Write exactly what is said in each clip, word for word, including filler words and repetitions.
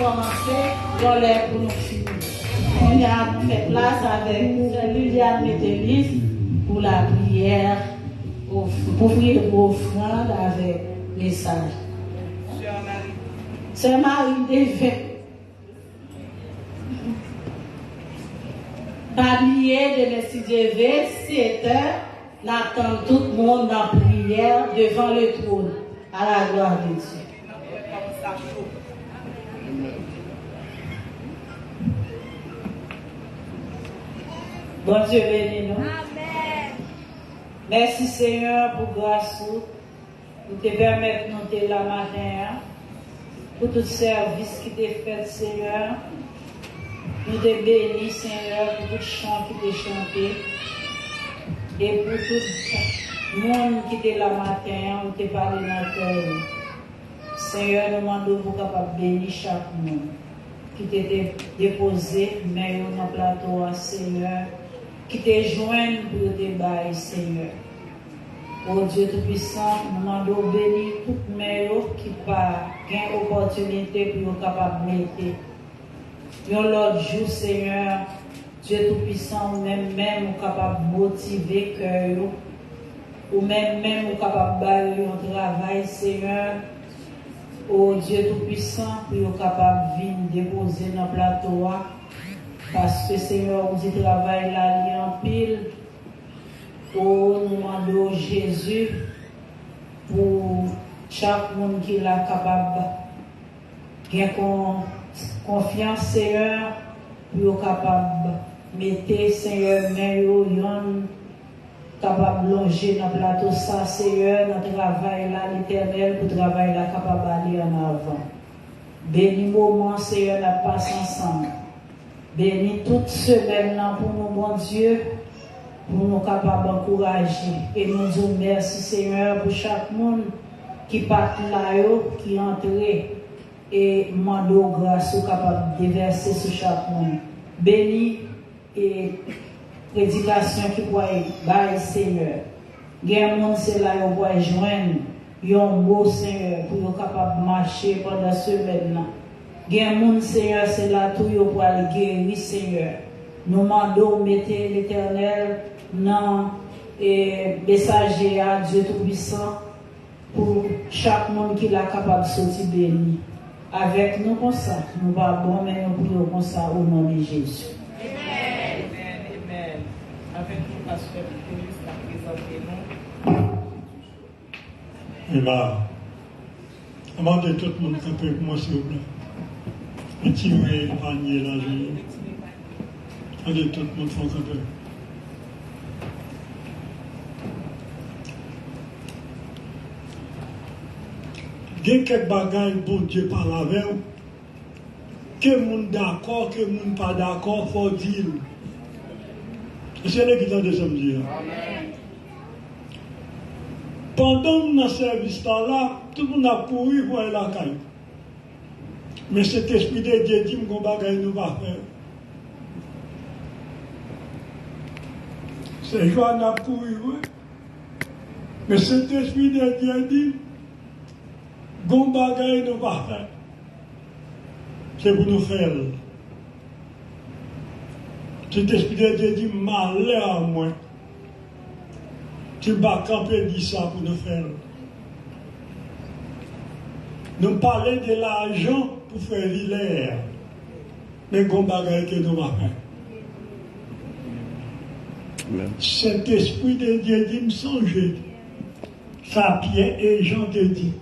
Kòmanse, yon lè pou nou fini. Kounye a, nou fè plas avèk sè Liliane Métélis pou lapriyè, of-, pou priye pou ofrann avèk mesaj. Sè Marie Devin. Pa bliye, demen, si Dye ve, sèt è, n ap tann tout moun nan priyè devan le twòn, à la gloire de Dieu. Bondye beni nou. Amèn. Mèsi, Senyè, pou gras ou. Ou te pèmèt nou te la maten an, pou tout sèvis ki te fèt, Senyè. Nou te beni, Senyè, pou tout chan ki te chante, e pou tout moun ki te la maten an, ou te pale nan kè yo. Senyè, nou mande w pou w kapab beni chak moun ki te, te depoze men yo nan plato a, Senyè, ki te jwenn pou yo te bay, Senyè. O Dye Toupisan, nou mande w beni tout men yo ki pa gen opòtinite pou yo kapab mete. Yon lòt jou, Senyè, Dye Toupisan, ou menm menm, ou kapab motive kè yo. Ou menm menm, ou kapab ba yo yon travay, Senyè. O Dye Toupisan, pou yo kapab vin depoze nan plato a. Paske, Senyè, ou di travay la, li anpil. O, nou mande w, Jezi, pou chak moun ki la kapab gen kon-, konfyans, Senyè, pou yo kapab mete, Senyè, men yo, yonn kapab lonje nan plato sa, Senyè, nan travay la, Letènèl, pou travay la kapab ale ann avan. Beni moman, Senyè, n ap pase ansanm. Beni tout semèn nan pou nou, Bondye, pou nou kapab ankouraje. E nou di w mèsi, Senyè, pou chak moun ki pa t la yo, ki antre. E mande w gras ou kapab devèse sou chak moun. Beni e predikasyon ki pral bay, Senyè. Gen moun se la yo pral jwenn yon mo, Senyè, pou yo kapab mache pandan semèn nan. Gen moun, Senyè, se la tou yo pral geri, Senyè. Nou mande w mete Letènèl nan, e, mesaje a, Dye Toupisan, pou chak moun ki la kapab soti beni. Avèk nou konsa, nou pa bon, men nou priye w konsa, o non de Jezi. Amèn, amèn. Avèk nou, pastè Nicolas k ap prezante nou. Amen. Mande tout moun kanpe pou mwen, silvouplè. Retire panye lajan yo. Mande tout moun fè kanpe. Gen kèk bagay Bondye pale avè w. Ke moun dakò, ke moun pa dakò, fò w di l. Èske legliz tande sa m di a? Pandan m nan sèvis la la, tout moun ap kouri pou al lakay. Men Sentespri de Dye di m gon bagay nou pa fè. Se Jòn ap kouri vre. Men Sentespri de Dye di m gon bagay nou pa fè. Se pou nou fè l. Sentespri de Dye di m malè a mwen. Ti m pa kanpe di sa pou nou fè l. Nou pale de lajan pou frè Vilè. Men gon bagay ke nou pa fè. Sentespri de Dye di m sonje sa Pyè e Jan te di.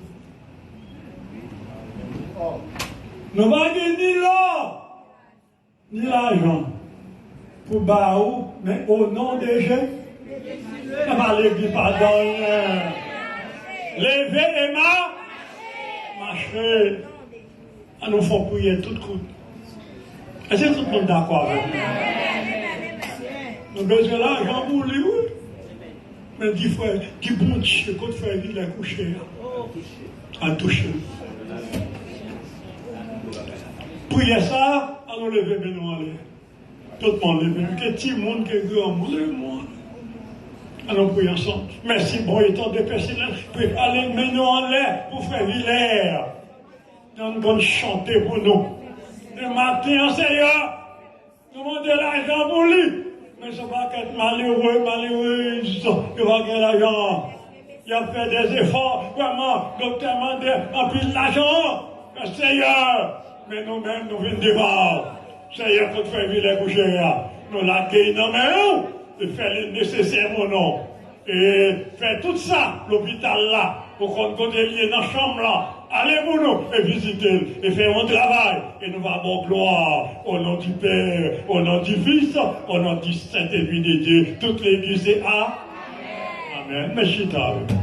Nou pa gen ni lò ni lajan pou ba ou, men o non de Jezi, n ap ale epi pa dòmi. Leve e ma-, mache. An nou fè yon priyè tout kout. Èske tout moun dakò avèk mwen? Nou bezwen lajan pou li, wi. Men di frè, di Bondye, kot frè Vilè kouche a? Al touche l. Priyè sa, an nou leve men nou anlè. Tout moun leve, ke timoun, ke granmoun, leve men nou anlè. An nou priye ansanm. Mèsi, Bondye, tande Pè Selès, prepare men nou anlè pou frè Vilè. Nan nou konn chante pou nou. Maten an, Seyè, nou mande lajan pou li. Men se pakèt malere, malerez, yo pa gen lajan. Y ap fè dezefò, vrèman, doktè mande anpil lajan. Men Seyè, men nou menm, nou vin devan w. Seyè, kot frè Vilè kouche a, nou lage l nan men w, e fè li nesesè pou nou. E fè tout sa, lopital la, ou konn kote l ye nan chanm lan, ale pou nou, e vizite l, e fè yon travay, e nou va ba w glwa, o non di Pè, o non di Fis, o non di Sentespri de Dye. Tout legliz se a. Amèn. Men chita avèk,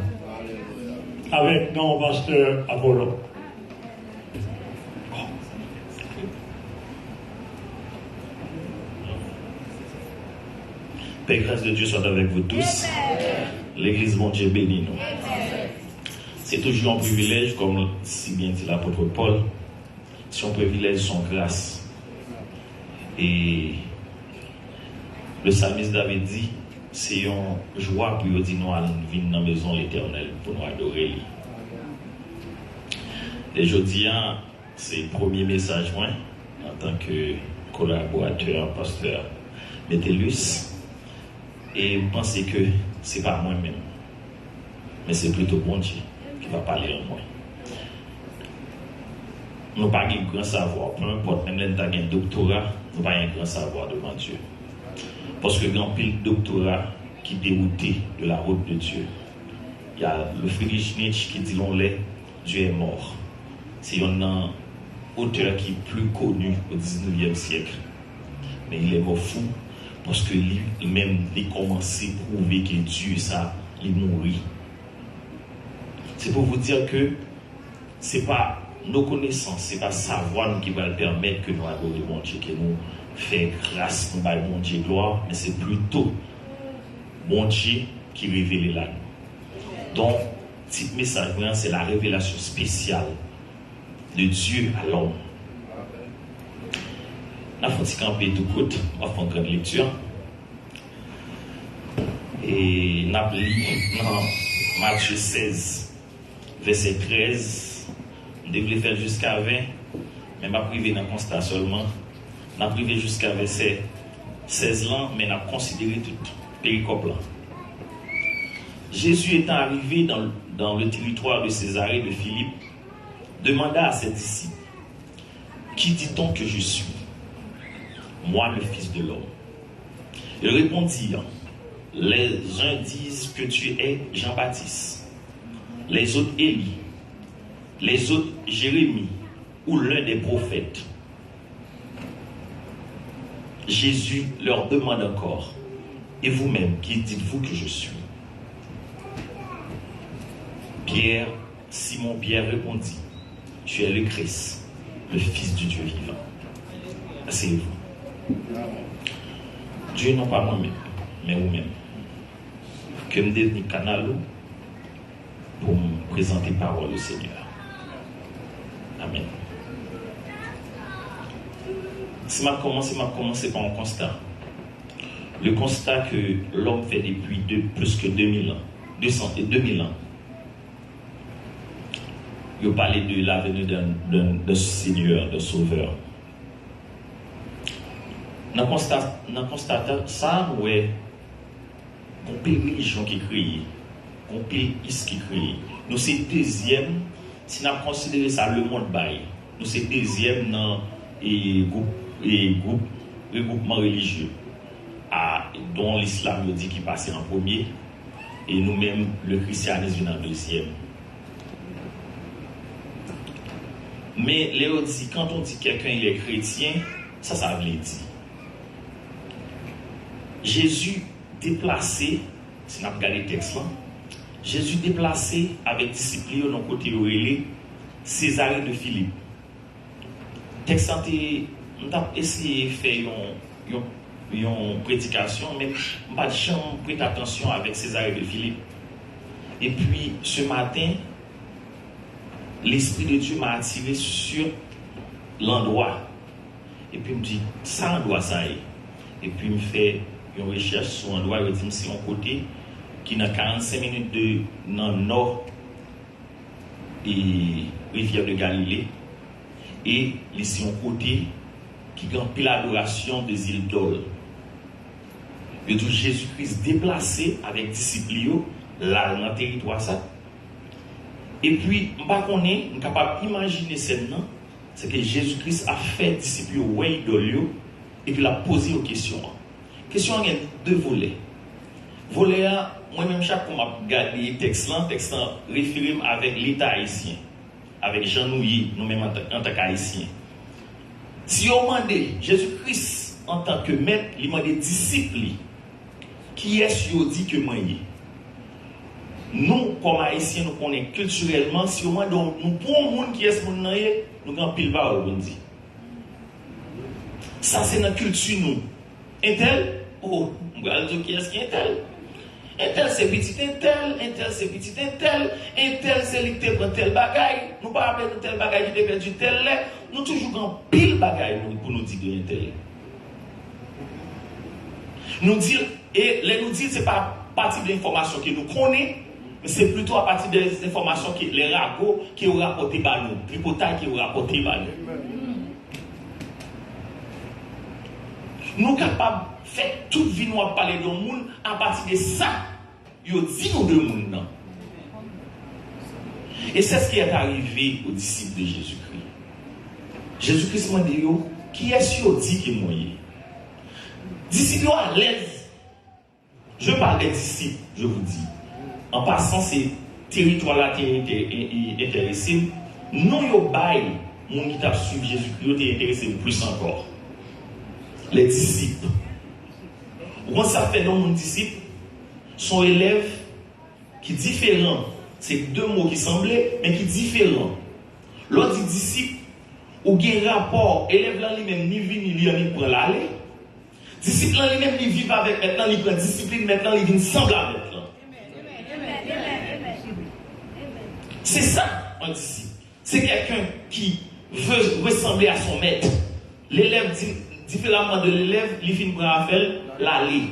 avèk non pastè Apollo. Pè, gras de Dye swa avèk vous tous. Legliz Bondye beni nou. Se toujou yon privilèj, kòm si byen di lapot Pòl, se yon privilèj, se yon gras. E le salmis David di, se yon jwa pou yo di nou al vin nan mezon Letènèl pou nou adore li. E jodi a, se premye mesaj mwen antanke kolaboratè pastè Metellus. E m panse ke se pa mwen menm, men se plito Bondye ki va pale an mwen. Nou pa gen gran savwa, peu importe, menm lè n ta gen doktora, nou pa gen gran savwa devan Dye. Paske gen anpil doktora ki dewoute de la route de Dieu. Il y a le Friedrich Nietzsche ki di yon lè, Dieu est mort. Se yonn nan otè ki pli koni o diznevyèm syèk. Men il est mort fou, paske li menm, li kòmanse pwouve ke Dye sa, li mouri. C'est pour vous dire que se pa nos connaissances, se pa savwa nou ki pral pèmèt ke nou adore Bondye, ke nou fè gras, nou bay Bondye glwa, men se plito Bondye ki revele l a nou. Donk, tit mesaj mwen an, se la révélation spéciale de Dieu à l'homme. N ap fè yon ti kanpe tou kout, n ap fè yon gran lekti. E n ap li nan Matye sèz, vèsè trèz. M te vle fè l jiska ven, men m ap rive nan konsta sèlman. N ap rive jiska vèsè sèz lan, men n ap konsidere tout perikòp lan. Jésus étant arrivé dans, dans le territoire de Césarée de Philippe, demanda à ses disciples, qui dit-on que je suis, moi, le Fils de l'homme ? Ils répondirent, les uns disent que tu es Jean-Baptiste, les autres Élie, les autres Jérémie ou l'un des prophètes. Jésus leur demande encore, et vous-même, qui dites-vous que je suis ? Pierre, Simon Pierre répondit, tu es le Christ, le Fils du Dieu vivant. Asseyez-vous. Dieu, non pas moi-même, mais vous-même. Ke m devni kanal ou pou m prezante pawòl ou, Senyè. Amèn. Si m ap kòmanse, m ap kòmanse pa yon konsta. Le constat que l'homme fait depuis de, plus que deux mille ans, deux cents et deux mille ans. Yo pale de la venue d'un, d'un, d'un Seigneur, d'un Sauveur. Nan konsta, nan konsta sa, nou wè gon pil relijyon ki kreye, gon pil is ki kreye. Nou se dezyèm, si n ap konsidere sa lemonn bay, nou se dezyèm nan, e, gwoup, e, gwoup, regwoupman relijye, a, don lislam yo di ki pase an premye, e nou menm, le christianisme vin an dezyèm. Men lè yo di, quand on dit quelqu'un il est chrétien, sa sa vle di? Jezi deplase, si n ap gade tèks lan, Jezi deplase avèk disip li yo nan kote yo rele Césarée de Philippe. Tèks lan te, m t ap eseye fè yon, yon, yon predikasyon, men m pa t janm prete atansyon avèk Césarée de Philippe. Epi, ce matin, l'Esprit de Dieu m'a attiré sur l'endroit. Epi m di, sa andwa sa ye? Epi m fè yon rechèch sou andwa, yo di m se yon kote ki nan karannsenk minit de, nan nò, e, Rivyè de Galile. E li se yon kote ki gen anpil adorasyon de zidòl. Yo di w Jezi Kris deplase avèk disip li yo, l al nan teritwa sa. Epi, m pa konnen, m kapab imajine sèn nan, se ke Jezi Kris ap fè disip yo wè idòl yo, epi l ap poze yo kesyon an. Kesyon an gen de volè. Volè a, mwen menm chak kou m ap gade tèks lan, tèks lan refere m avèk leta ayisyen, avèk jan nou ye, nou menm antan, antank Ayisyen. Si yo mande Jezi Kris antanke mèt, li mande disip li, kiyès yo di ke mwen ye? Nou, kòm Ayisyen, nou konnen kiltirèlman, si yo mande w, nou pou yon moun kiyès moun nan ye, nou gen anpil pawòl pou n di. Sa se nan kilti nou. Entèl, o, m pral di w kiyès ki entèl. Entèl se pitit entèl, entèl se pitit entèl, entèl se li k te pran tèl bagay, nou pa raple nou tèl bagay ki te pèdi tèl lè, nou toujou gen anpil bagay nou, pou nou di de entèl. Nou di l, e lè nou di l, se pa apati de enfòmasyon ke nou konnen, men se plito apati de enfòmasyon ke, lè rago ke yo rapòte ba nou, tripotay ke yo rapòte ba nou. Nou kapab fè tout vi nou ap pale de yon moun apati de sa yo di nou de moun nan. Et c'est ce qui est arrivé aux disciples de Jésus-Christ. Jezi Kris mande yo, kiyès yo di ke mwen ye? Disip yo alèz. Je parle des disciples, je vous dis. An pasan, se teritwa la te ente- e- e- enterese m. Non yo bay moun ki t ap swiv Jezikri yo te enterese m plis ankò. Les disciples. Ou konn sa k fè yon moun disip? Se yon elèv ki diferan. Se de mo ki sanble, men ki diferan. Lè w di disip, ou gen rapò. Elèv lan li menm, ni vini, li annik pran l ale. Disip lan li menm, li viv avèk mèt lan, li pran disiplin mèt lan, li vin sanble a mèt lan. Se sa, yon disip. C'est quelqu'un qui veut ressembler à son maître. L'élève di, diferaman de l'élève, li fin pran afè l, l ale.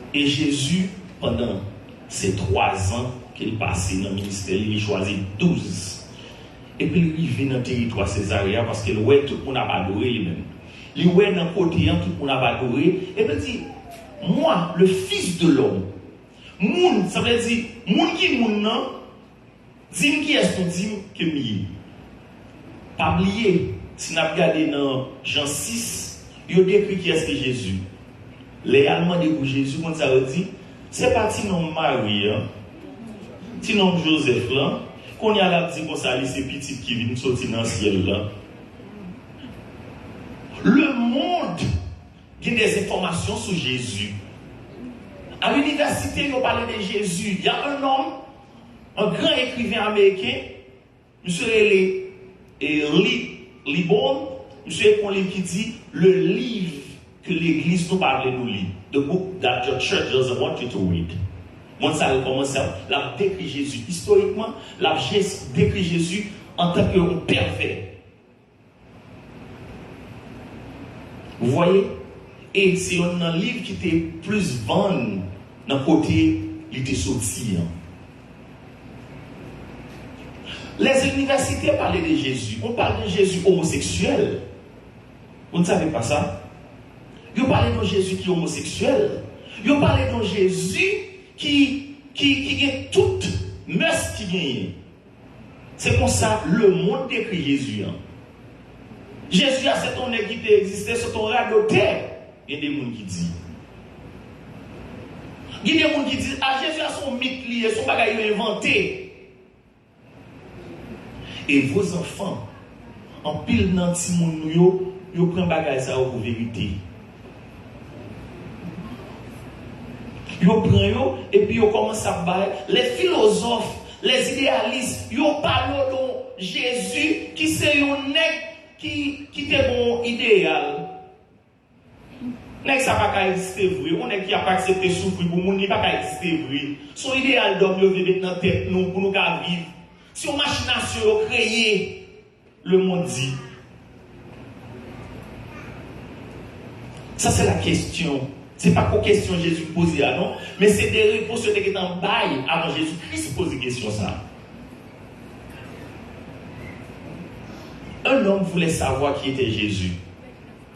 E Jezi, pandan se twa zan ke l pase nan ministè li, li chwazi douz. Epi l rive nan teritwa Sezare a, paske l wè tout moun ap adore li menm. Li wè nan kote an tout moun ap adore, epi l di, Moi, le Fils de l'homme. Moun, sa vle di, moun ki moun nan, di m kiyès nou di m ke m ye. Pa bliye, si n ap gade nan Jan sis, yo dekri kiyès ki Jezi. Lè y al mande pou Jezi, konn sa yo di? Se pa ti nonm Mari an, ti nonm Jozèf lan, kounye a l ap di konsa li se pitit ki vin soti nan syèl lan. Le monde gen des informations sur Jésus. À l'université, yo pale de Jésus. Il y a un homme, un grand écrivain américain, misye rele, eh, Lee, Lee Bown, misye ekri yon liv ki di, le livre que l'église nou pa vle nou li. The book that your church doesn't want you to read. Moun sa yo kòmanse ap, l ap dekri Jezi istorikman, l ap jes-, dekri Jezi antanke yon pèvè. Vous voyez? E se yonn nan liv ki te plis vann nan kote li te soti an. Les universités parlaient de Jésus. On parle d'un Jésus homosexuel. Vous ne savez pas ça? Yo pale de yon Jezi ki omoseksyèl. Yo pale de yon Jezi ki, ki, ki gen tout mès ki genyen. Se konsa lemonn dekri Jezi an. Jezi a se t on nèg ki te egziste, se t on radotè, gen de moun ki di. Gen de moun ki di, a, Jezi a se yon mit li ye, se yon bagay yo envante. E vos enfants, anpil nan timoun nou yo, yo pran bagay sa yo pou verite. Yo pran yo, epi yo kòmanse ap bay. Les philosophes, les idéalistes, yo pale w de yon Jezi ki se yon nèg ki, ki te gen yon ideyal. Nèg sa pa ka egziste vre. Yon nèg ki ap aksepte soufri pou moun, li pa ka egziste vre. Se yon ideyal dòm yo vle met nan tèt nou pou nou ka viv. Se yon machinasyon yo kreye. Le monde dit. Sa se la kesyon. Se pa ko kesyon Jezi poze a non, men se de repons yo te gentan bay avan Jezi Kris poze kesyon sa. Un homme voulait savoir qui était Jésus.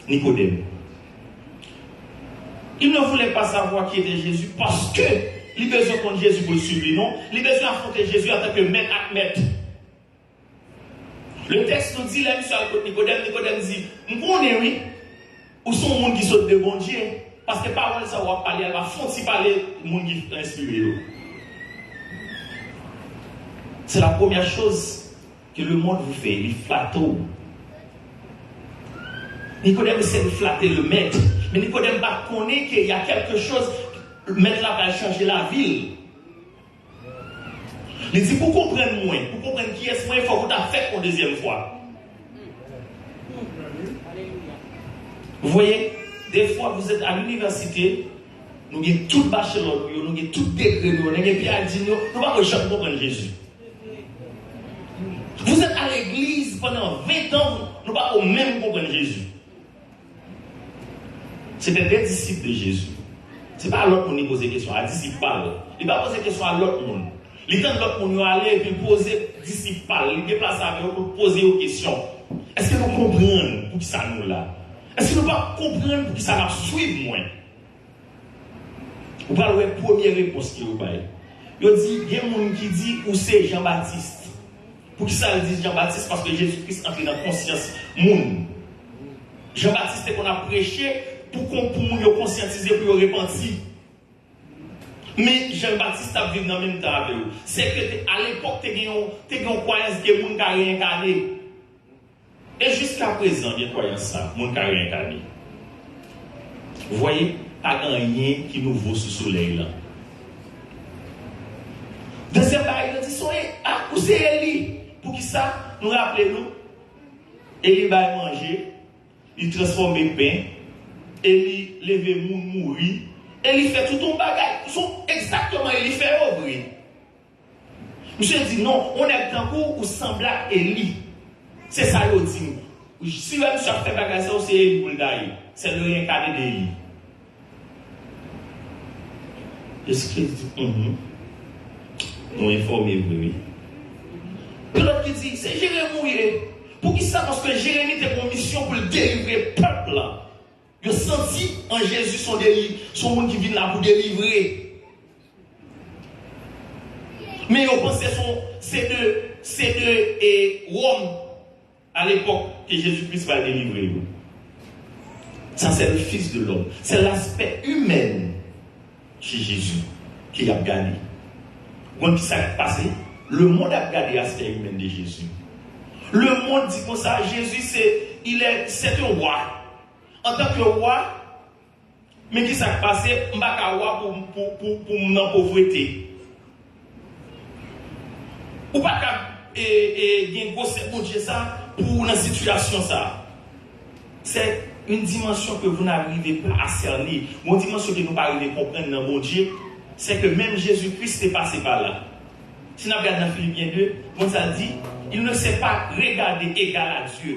Nicodème. Il ne voulait pas savoir qui était Jésus parce que li bezwen konn Jezi pou l swiv li, non. Li bezwen afwonte Jezi antanke mèt ak mèt. Le tèks nou di, lè misye al kot Nikodèm, Nikodèm di, "M konnen, wi, ou se yon moun ki sot de Bondye, paske pawòl sa w ap pale a, l pa fon ti pale moun ki enspire yo." C'est la première chose que le monde vous fait, li flate w. Nikodèm eseye flate le mèt, men Nikodèm pa t konnen ke y a quelque chose, mèt la pral chanje lavi l. Li di, "Pou konprann mwen, pou konprann kiyès mwen, fòk ou ta fèt yon dezyèm fwa." Vous voyez, des fois vous êtes à l'université, nou gen tout bachelor nou yo, nou gen tout degre nou yo, nou gen P H D nou yo, nou pa ko janm konprann Jezi. Vous êtes à l'église pendant vingt ans, nou pa ko menm konprann Jezi. Se te de disip de Jezi. Se pa lòt moun li poze kesyon, a disip pa l. Li pa poze kesyon a lòt moun. Li tann lòt moun yo ale, epi l poze disip pa l. Li deplase avè yo pou l poze yo kesyon. Èske nou konprann poukisa nou la? Èske nou pa konprann poukisa n ap swiv mwen? Ou pral wè premye repons ke yo bay. Yo di, gen moun ki di ou se Jan Batis. Poukisa l di Jan Batis? Paske Jezi Kris antre nan konsyans moun. Jan Batis te konn ap preche pou kon, pou moun yo konsyantize, pou yo repanti. Men Jan Batis t ap viv nan menm tan avè yo. Se ke te, alepòk, te gen yon, te gen yon kwayans ke moun ka reyènkane. E jiska prezan, gen kwayans sa, moun ka reyènkane. Vous voyez, pa gen anyen ki nouvo sou solèy lan. Dezyèm bagay, yo di, "Se, a, ou se Eli." Poukisa? Nou raple nou, Eli bay manje, li transfòme pen, Eli leve moun mouri, Eli fè tout yon bagay. Se egzakteman Eli fè yo vre. Misye di, "Non, yon nèg tankou ou sanble ak Eli." Se sa yo di m. Si wè misye ap fè bagay sa, ou se Eli pou l ta ye. C'est le réincarné de Eli. Jezi Kris di, "Mhm. Nou enfòme vre, wi." Gen lòt ki di, "Se Jeremi ou ye." Poukisa? Paske Jeremi te gen yon misyon pou l delivre pèp la. Yo santi an Jezi se yon deli-, se yon moun ki vin la pou delivre. Men yo panse se yon, se de, se de, e, Wòm, alepòk, ke Jezi Kris pral delivre yo. Sa, c'est le Fils de l'homme. C'est l'aspect humain chez Jésus ke y ap gade. Ou konn ki sa k pase? Lemonn ap gade aspè imen de Jezi. Lemonn di konsa, Jezi se, il est, c'est un roi. Antanke wa, men ki sa k pase? M pa ka wa pou, pou, pou, pou m nan povrete. Ou pa ka, e, e, gen gwosè Bondye sa pou ou nan sitiyasyon sa. C'est une dimension que vous n'arrivez pas à cerner. Yon dimansyon ke nou pa rive konprann nan Bondye, c'est que menm Jezi Kris te pase pa la. Si n ap gade nan Filipyen de, Bondye sa di, il ne s'est pas regardé égal à Dieu.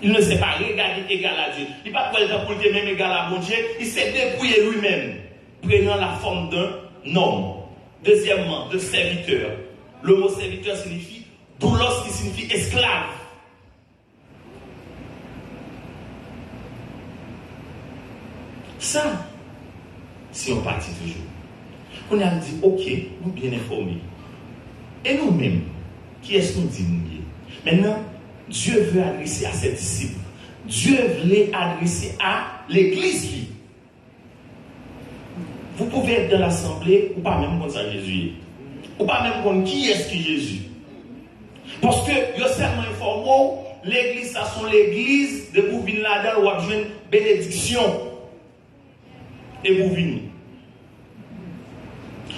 Il ne s'est pas regardé égal à Dieu. Li pa t wè l tankou l te menm egal a Bondye. Il s'est dépouillé lui-même, prenant la forme d'un homme. Deuxièmement, de serviteur. Le mot serviteur signifie doulos, ki siyifi esklav. Sa, se yon pati toujou. Kounye a, nou di, "Oke, nou byen enfòme. E nou menm, kiyès nou di nou ye?" Mentnan, Dieu veut adresser à ses disciples. Dieu vle adrese a legliz li. Vous pouvez être dans l'assemblée, ou pa menm konn sa Jezi ye. Ou pa menm konn kiyès ki Jezi. Paske yo sèlman enfòme w, legliz sa se yon legliz, depi w vin ladan l, w ap jwenn benediksyon. Epi w vini.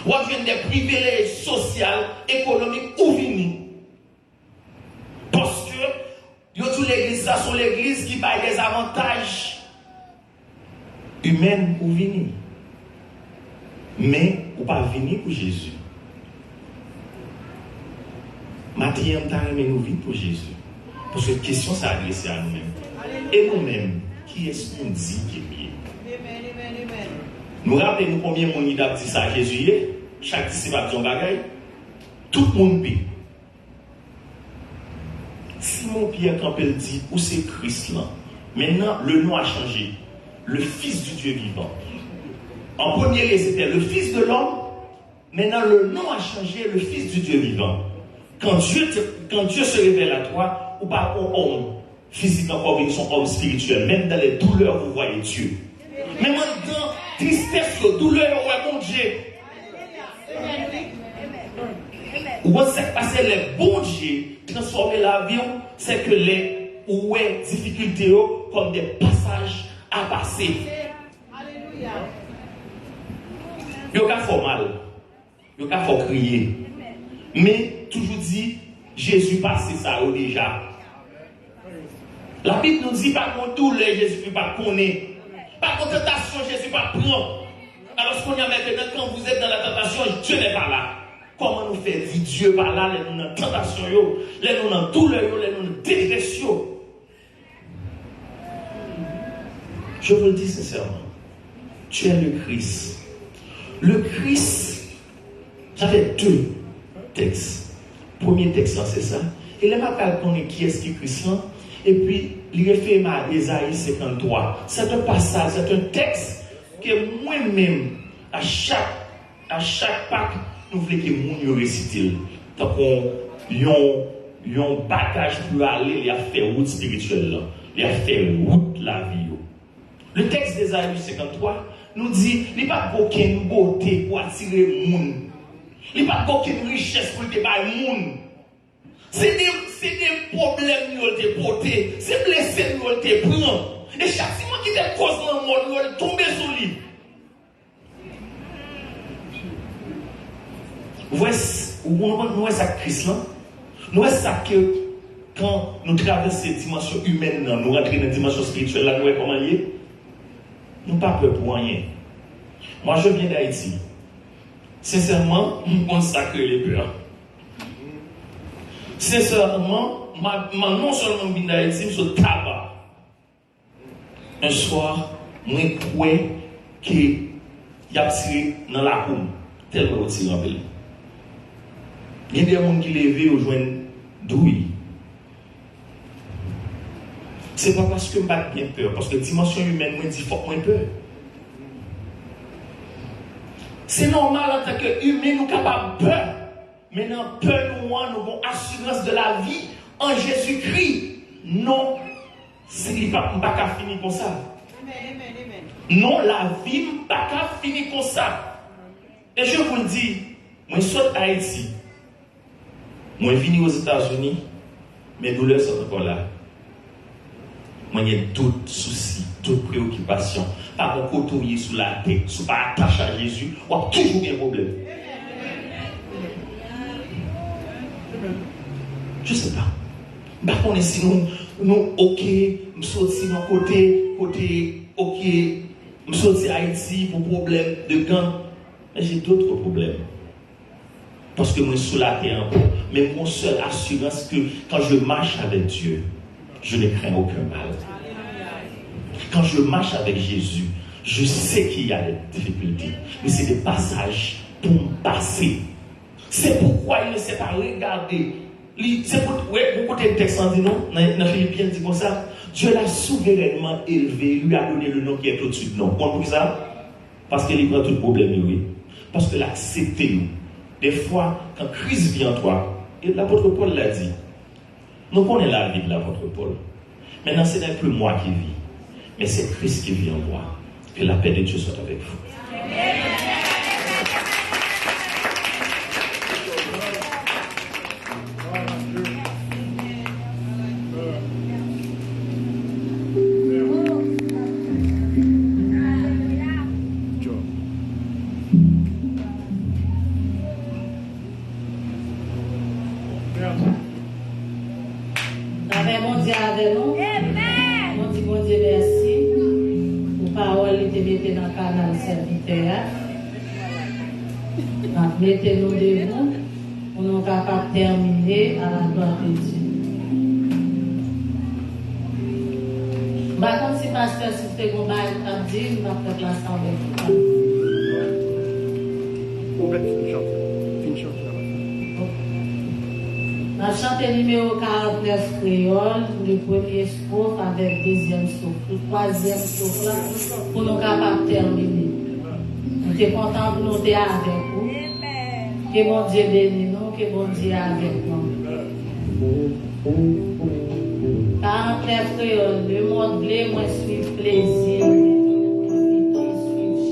W ap jwenn de privilèj sosyal, ekonomik, ou vini. Paske yo di w legliz sa se yon legliz ki bay de avantaj imen pou w vini. Men, ou pa vini pou Jezi. Maten an, m ta renmen nou vin pou Jezi. Paske kesyon sa adrese a nou menm. E nou menm, kiyès nou di ke m ye? Nou raple nou konbyen moun ki t ap di sa Jezi ye? Chak disip ap di yon bagay. Tout moun pi. Simon Pyè kanpe, l di, ou se Kris lan. Maintenant, le nom a changé. Le Fils du Dieu vivant. En premier lieu, c'était le Fils de l'homme. Maintenant, le nom a changé, le Fils du Dieu vivant. Quand Dieu, te- quand Dieu se révèle à toi, ou pa yon òm fizik ankò, vin yon òm espirityèl. Même dans les douleurs, vous voyez Dieu. Menm anndan tristès yo, doulè yo, ou wè Bondye. Ou konn sa k pase lè Bondye transfòme lavi w, se ke lè ou wè difikilte yo kòm de pasaj a pase. Yo ka fè w mal, yo ka fè w kriye, men toujou di, Jezi pase sa yo deja. Labib nou di pa gon doulè Jezikri pa t konnen. Pa gon tantasyon Jezi pa t pran. Alòs kounye a, maintenant, quand vous êtes dans la tentation, Dieu n'est pas là. Kòman nou fè di Dye pa la lè nou nan tantasyon yo, lè nou nan doulè yo, lè nou nan detrès yo? Je vous le dis sincèrement, tu es le Christ. Le Christ, sa fè de tèks. Premye tèks lan se sa. E lè m ap al konnen kiyès ki Kris lan, epi li refere m a Ezayi senkanntwa. Se yon pasaj, se yon tèks ke mwen menm, a chak, a chak Pak, nou vle ke moun yo resite l tankou yon, yon bagaj pou yo ale, li ap fè wout espirityèl lan, li ap fè wout lavi yo. Le texte d'Ésaïe cinquante-trois nou di, li pa gen okenn bote pou atire moun. Li pa gen okenn richès pou l te bay moun. Se de, se de pwoblèm nou yo l te pote. Se blese nou yo l te pran. E chatiman ki te koz lanmò nou yo, l tonbe sou li. Ou wè, s- ou konprann, nou wè sa k Kris lan? Nou wè sa ke kan nou travèse dimansyon imèn nan, nou rantre nan dimansyon espirityèl la, nou wè kòman l ye? Nou pa pè pou anyen. Moi, je viens d'Haïti. Sensèman, m konn sa k rele pè. Sensèman, ma, ma, non sèlman m vin Dayiti, m sot Taba. Un soir, mwen kwè ke y ap tire nan lakou m, tèlman yo tire anpil. Gen de moun ki leve, yo jwenn douy. Se pa paske m pa t gen pè, paske dimansyon imèn mwen di fòk mwen pè. Se nòmal, antanke imen, nou kapab pè. Men nan pè nou an, nou gon asirans de lavi an Jezikri. Non, si li pa, m pa ka fini konsa. Non, lavi m pa ka fini konsa. E je vous le dis, mwen sot Ayiti, mwen vini Ozetazini, men doulè sa ankò la. Mwen gen tout sousi, tout preyokipasyon. Pa gen kote w ye sou latè, si w pa atache a Jezi, w ap toujou gen pwoblèm. Je sais pas. M pa konnen si nou, nou, oke, m soti nan kote, kote, oke, m soti Ayiti pou pwoblèm de gang. Men j'ai d'autres problèmes. Paske mwen sou latè ankò. Men mon seul assurance que quand je marche avec Dieu, je ne crains aucun mal. Quand je marche avec Jésus, je sais qu'il y a des difficultés. Men se de pasaj pou m pase. C'est pourquoi il ne s'est pas regardé. Li, se pou, wè, pou kote tèks lan di nou, nan, nan Filipyen, li di konsa, Dieu l'a souverainement élevé, il lui a donné le nom qui est au-dessus de nom. Konn poukisa? Paske li pran tout pwoblèm yo, wi. Paske l aksepte yo. Des fois, quand Christ vit en toi, e lapot Pòl la di, nou konnen lavi de lapot Pòl. Maintenant, ce n'est plus moi qui vis, mais c'est Christ qui vit en moi. Que la paix de Dieu soit avec vous. Lapè Bondye avè nou. Nou di Bondye mèsi pou pawòl li te mete nan kanal sèvitè a. N ap mete nou debou pou nou kapab tèmine à la gloire de Dieu. M pa konn si pastè Sif te gon bagay pou l ap di, m p ap fè plas la avèk ou. Ou mèt fin chante. Fin chante la. N ap chante nimewo karant nèf kreyòl, le premye stwof avèk dezyèm stwof, twazyèm stwof la, pou nou kapab tèmine. Nou te kontan pou nou te avèk ou. Ke Bondye beni nou, ke Bondye avèk nou. Karant nèf kreyòl, lemonn vle mwen swiv plezi m, pito swiv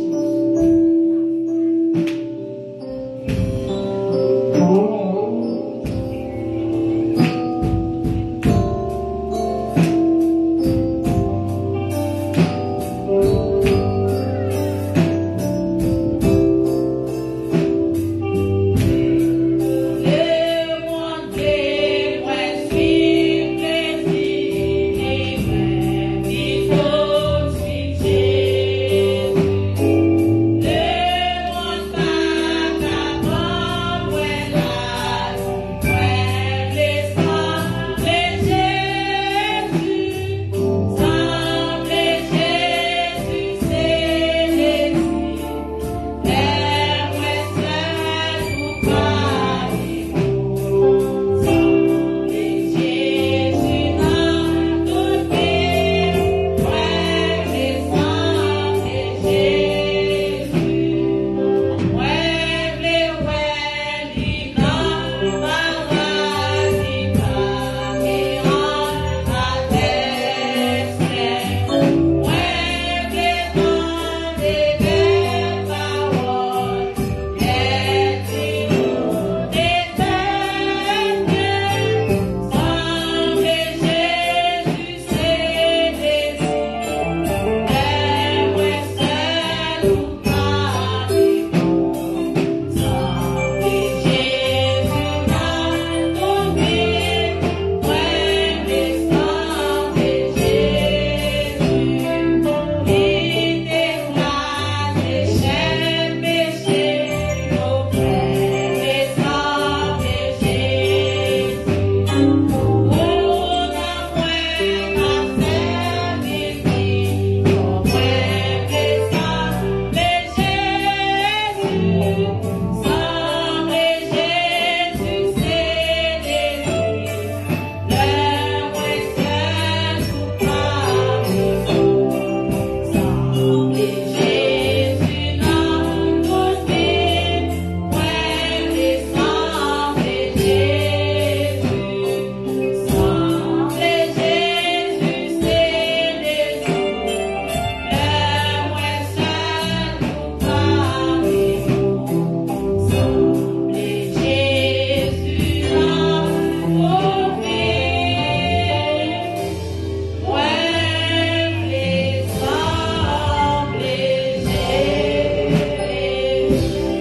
Jezi.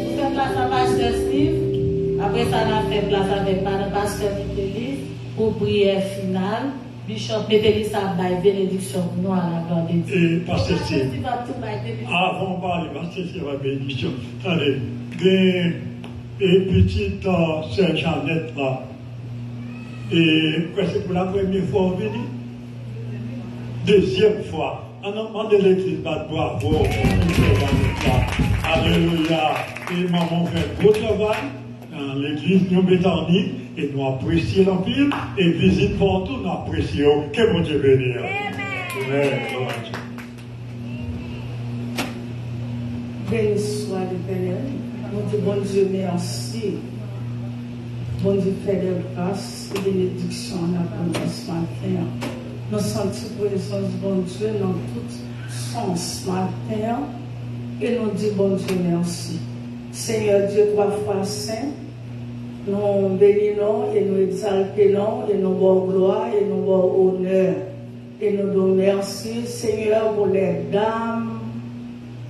Nou fè plas a pastè Steve. Apre sa, n ap fè plas avèk madan pastè Mikelis pou priyè final. Bishop Mikelis ap bay benediksyon pou nou a la glwa de Dye. E, pastè Steve, avan w pale, pastè Steve bay benediksyon. Tande, gen, e, pitit, uh, sè Janet la. E, m kwè se pou la premye fwa w vini. Dezyèm fwa. Ann, ann mande legliz bat bwavo pou sè Janet la. Alelouya. E manman w fè gwo travay nan legliz New Bethany, e nou apresye l anpil, e vizit pa w tou, nou apresye w. Ke Bondye beni w. Amèn. Glwa a Dye. Beni swa Letènèl. Nou di Bondye mèsi. Bondye fè de gras e benediksyon nan abondans maten an. Nou santi prezans Bondye nan tout sans maten an. E nou di Bondye mèsi. Senyè Dye twa fwa sen, nou beni non w e nou egzalte non w e nou ba w glwa e nou ba w onè. E nou di w mèsi, Senyè, pou lèdam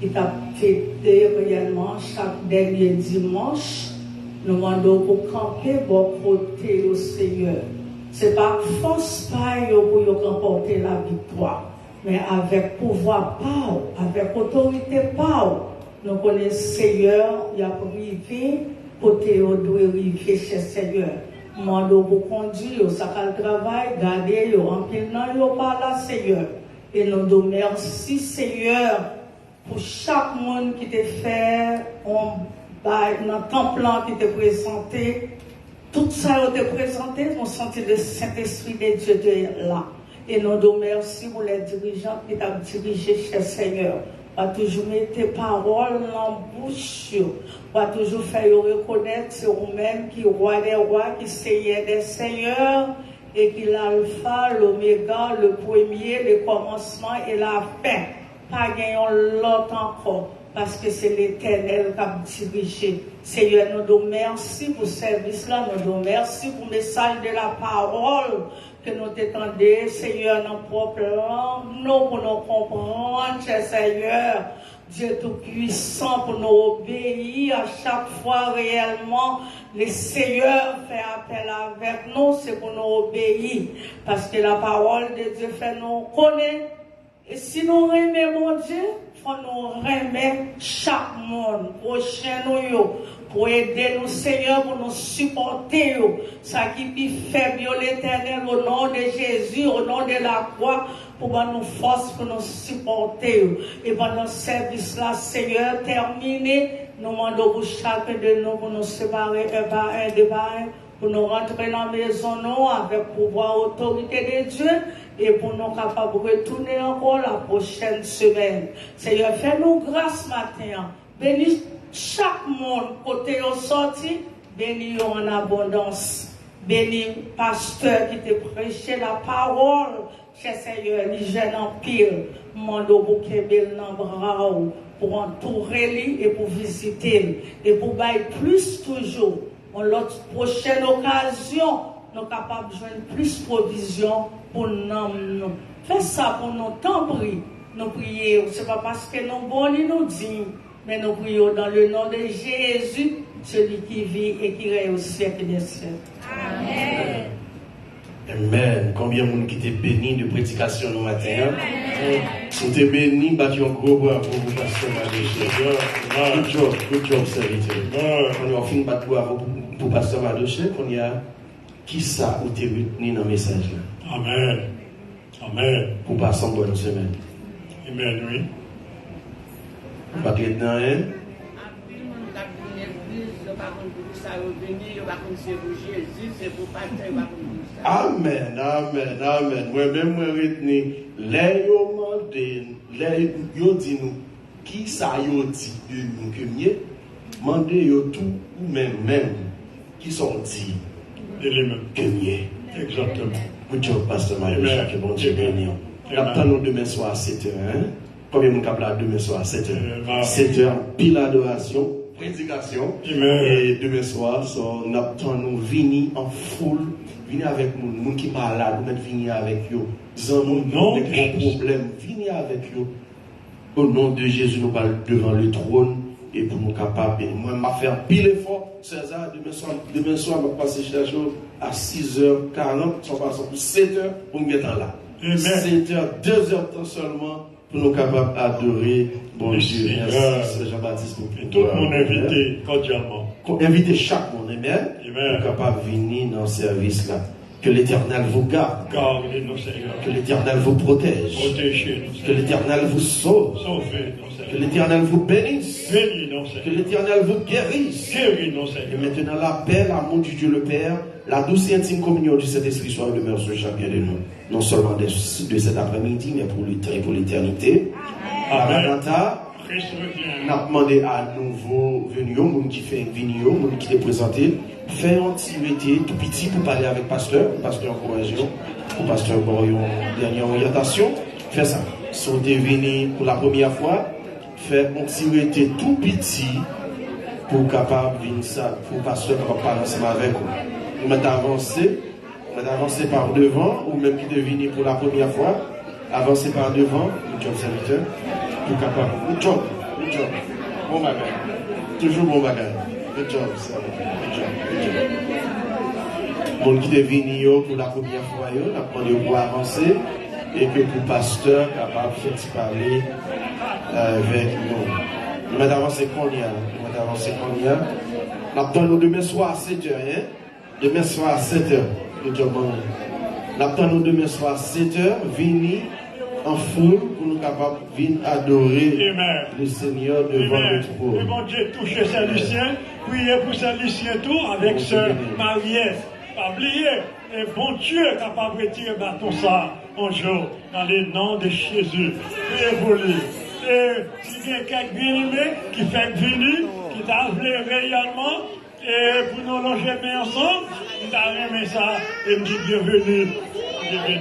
ki t ap fete reyèlman chak dènye dimanch. Nou mande w pou kanpe bò kote yo, Senyè. Se pa ak fòs pa yo pou yo ranpòte laviktwa, men avèk pouvwa pa w, avèk otorite pa w, nou konnen, Seyè, y ap rive kote yo dwe rive, chè Seyè. M mande w pou kondui yo, sa k al travay, gade yo. Anpil nan yo pa la, Seyè. E nou di w mèsi, Seyè, pou chak moun ki te fè yon bay nan tanp lan, ki te prezante Tout sa yo te prezante, nou santi le Sentespri de Dye te la. E nou di w mèsi pou lè dirijan ki t ap dirije, chè Senyè. W a toujou mete pawòl nan bouch yo. W a toujou fè yo rekonèt se ou menm ki Wa dè wa, ki Senyè dè senyè, e ki Lalfa, Lomega, le premye, le kòmansman e la fen. Pa gen yon lòt ankò, paske se Letènèl k ap dirije. Senyè, nou di w mèsi pou sèvis la, nou di w mèsi pou mesaj de la pawòl ke nou te tande, Senyè, nan pwòp lang nou pou nou konprann, chè Senyè, Dye Toupisan, pou nou obeyi a chak fwa reyèlman le Senyè fè apèl avèk nou, se pou nou obeyi, paske la pawòl de Dye fè nou konnen E si nou renmen Bondye, fò nou renmen chak moun, pwochen nou yo, pou ede nou, Senyè, pou nou sipòte yo. Sa ki pi fèb yo, Letènèl, o non de Jezi, o non de lakwa, pou ban nou fòs pou nou sipòte yo. E pandan sèvis la, Senyè, tèmine, nou mande w pou chak de nou, pou nou separe en pa en, de pa en, pou nou rantre nan mezon nou avèk pouvwa otorite de Dye e pou nou kapab retounen ankò la pwochèn semèn. Senyè, fè nou gras maten an. Beni chak moun kote yo sòti, beni yo an abondans. Beni pastè ki te preche la pawòl. Chè Senyè, li jèn anpil. M mande w pou kenbe l nan bra w, pou antoure li e pou vizite l, e pou bay plis toujou. Yon lòt pwochèn okazyon, nou kapab jwenn plis pwovizyon pou nanm nou. Fè sa pou nou, tanpri. Nou priye w, se pa paske nou bon ni nou diy, men nou priye w dans le nom de Jésus, celui qui vit et qui règne au siècle des siècles. Amèn. Amen. Konbyen moun ki te beni de predikasyon nou maten an? Si w te beni, bat yon gwo bravo pou pastè Madoche. Good job, good job, sèvitè. Kounye a w fin bat bravo pou, pou pastè Madoche, kounye a, kisa ou te retni nan mesaj la? Amen. Amen. Pou pase yon bòn semèn. Amen, wi. Ou pa t retni anyen? Anpil moun k ap vin legliz, yo pa konn poukisa yo vini, yo pa konn si se pou Jezi, se pou pastè, yo pa konn poukisa. Amen, amen, amen. Mwen menm, mwen retni, lè yo mande, lè yo di nou, kisa yo di de nou ke m ye, mande yo tou, ou menm menm, kisa w di de li menm ke m ye. Egzakteman. Good job, pastè Mario. Amen. Ke Bondye beni w. N ap tann nou demen swa a sèt è, en? Konbyen moun k ap la demen swa a sèt è? Sèt è, anpil adorasyon, predikasyon. E demen swa, so, n ap tann nou vini an foul, vini avèk moun, moun ki malad, ou mèt vini avèk yo. Zanmi, nèg gen pwoblèm, vini avèk yo. O non de Jezi, nou pral devan le twòn e pou nou kapab, e mwen, m ap fè anpil efò. Sè Za, demen swa, demen swa, m ap pase chèche w a sis è karant, sa w pase pou sèt è, pou m gentan la. Sèt è, de zè tan sèlman, pou nou kapab adore Bondye. Mèsi, Sè Jan Batis, pou tout moun envite kòdyalman. Envite chak moun, amen, pou kapab vini nan sèvis la. Que l'Éternel vous garde. Gade nou, Senyè. Que l'Éternel vous protège. Pwoteje nou, Senyè. Que l'Éternel vous sauve. Sove nou, Senyè. Que l'Éternel vous bénisse. Beni nou, Senyè. Que l'Éternel vous guérisse. Geri nou, Senyè. Et maintenant, la paix, l'amour du Dieu le Père, la douce et intime communion du Saint-Esprit soit et demeure sur chacun de nous, non seulement de, de cet après-midi, mais pour le temps et pour l'éternité. Amen. Maranatha. N ap mande a nouvo veni yo, moun ki fenk vini yo, moun ki te prezante, fè yon ti rete tou piti pou pale avèk pastè, pou pastè ankouraje w, pou pastè ba w yon dènye oryantasyon. Fè sa. Si w te vini pou la premyè fwa, fè yon ti rete tou piti pou w kapab vin sa, pou pastè kapab pale ansanm avèk ou. Nou mèt avanse. Mwen avanse pa devan, ou menm ki te vini pou la premyè fwa, avanse pa devan, good job, sèvitè, pou kapab, good job, good job, bon bagay, toujou bon bagay, good job, sèvitè, good job, good job. Moun ki te vini yo pou la premyè fwa yo, n ap mande yo pou avanse, e ke pou pastè kapab fè ti pale avèk nou. Nou mèt avanse kounye a, nou mèt avanse kounye a. N ap tann nou demen swa a sèt è, en. Demen swa a sèt è, good job, manmi. N ap tann nou demen swa a sèt è, vini an foul pou nou kapab vin adore le Senyè devan le twòn. Ke Bondye touche sèvisyen, Priye pou sè Lisyen tou, avèk sè Maryè. Pa bliye, e Bondye kapab retire baton sa yon jou, dans le nom de Jésus. Priye pou li. E si gen kèk byeneme ki fèk vini, ki ta vle reyèlman, e pou nou lonje men ansanm, m ta renmen sa, e m di byenveni. Byenveni.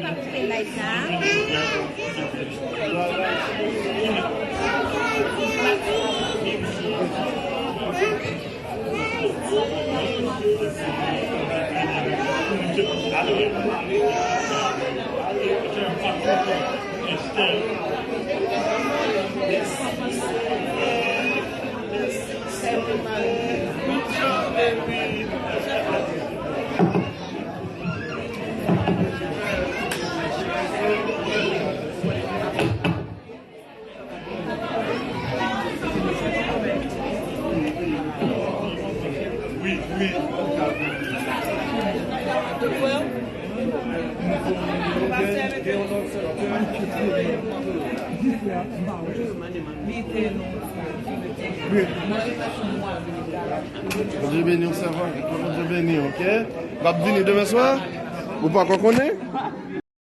Bondye beni w, sèvant. Bondye beni w, oke? W ap vini demen swa? Ou poko konnen?